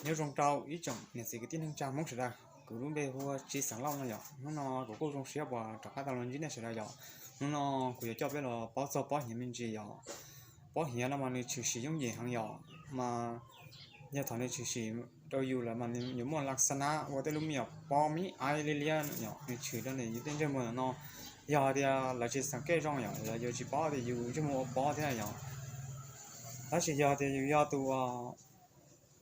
Nyob zoo rau ib tsoom niam txiv kwv tij neej tsa Hmoob sawv daws, kuv lub npe hu ua Tsis Xeem Lauj no yom. Hnub no kuv kuj zoo siab uas rov qab tau los ntsib nej sawv daws yom. Hnub no kuv yuav coj peb los paub txog pob hiav me ntsis yom. Pob hiav no mas nws tshwm sim yooj yim heev yom, mas yog thaum nws tshwm sim rau yus lawm mas nws yuav muaj lav xa nab ua tej lub me nyuam pob me aiv liab liab yom, nws tshwm rau nws yus tej ntsej muag no. Yog hais tias lawv tsis xeem kej zoo yom, lawv yuav tsis paub tias yus ntsej muag ua pob thiab yom. Tab sis yog tias yus yog tus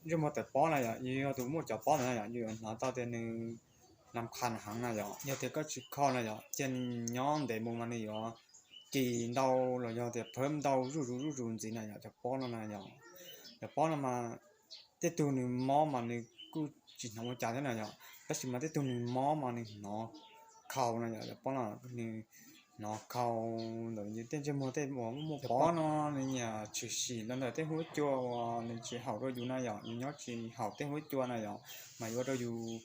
ntsej muag tawm pob na yom, yus yog tus muaj cov pob ntawd na yom, yus yuav hnov tau tias nws nas qhas heev na yom. Yog tias koj tsis kho na yom, cia nws nyob ntev mus mas nws yuav kis ntau los yog tias phawb ntau zuj zus zuj zus ntxiv na yom, cov pob no na yom. Cov pob no mas tej tug nws mob mas nws kuj tsis hnov ua cas thiab na yom, tab sis mas tej tug nws mob mas nws hnov khau na yom, cov pob no nws hnov khau ntawm yus tej ntsej muag tej uas muaj pob no. Nws nyiam tshwm sim los ntawm tej huab cua uas nws tsis haum rau yus na yom, yus nyob tsis haum tej huab cua na yom, mas yuav ua rau yus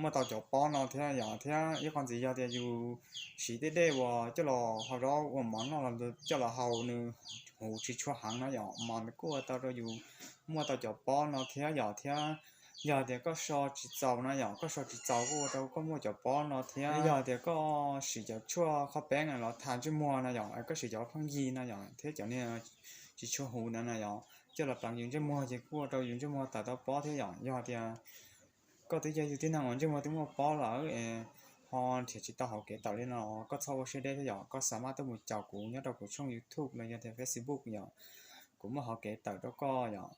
muaj tau cov pob no thiab yom. Thiab ib qho ntxiv yog tias yus siv tej dej uas coj los hau zaub ua mov noj los coj los hau nws huv tsis tshua heev na yom, mas nws kuj ua tau rau yus muaj tau cov pob no thiab yom. Thiab yog tias koj so tsis txaus na yom, koj so tsis txaus kuj ua rau koj muaj cov pob no thiab. Yog tias koj siv cov tshuaj qhov peeb los tha ntsej muag na yom, koj siv cov pheej yig na yom, thiab cov niag tsis tshua huv na na yom, coj los pleev yus ntsej muag ces kuj ua rau yus ntsej muag tawm tau pob thiab yom. Yog tias koj twb yog yus tib neeg uas ntsej muag twb muaj pob lawm es ho nrhiav tsis tau hauv kev tawm li no, koj txhob ua siab deb thiab yom, koj xa maj tuaj mus caum kuv nyob rau kuv tshooj YouTube los yog tias Facebook yom, kuv muaj hauv kev tawm rau koj yom.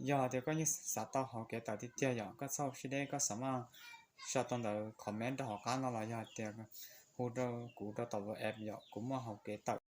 Yog tias koj yeej xav tau hauv kev tawm tiag tiag yom, koj txhob ua siab deb, koj xa maj sau tau ntawd comment rau hauv qab no los yog tias hu rau kuv rau tom WhatsApp yom, kuv muaj hauv kev tawm.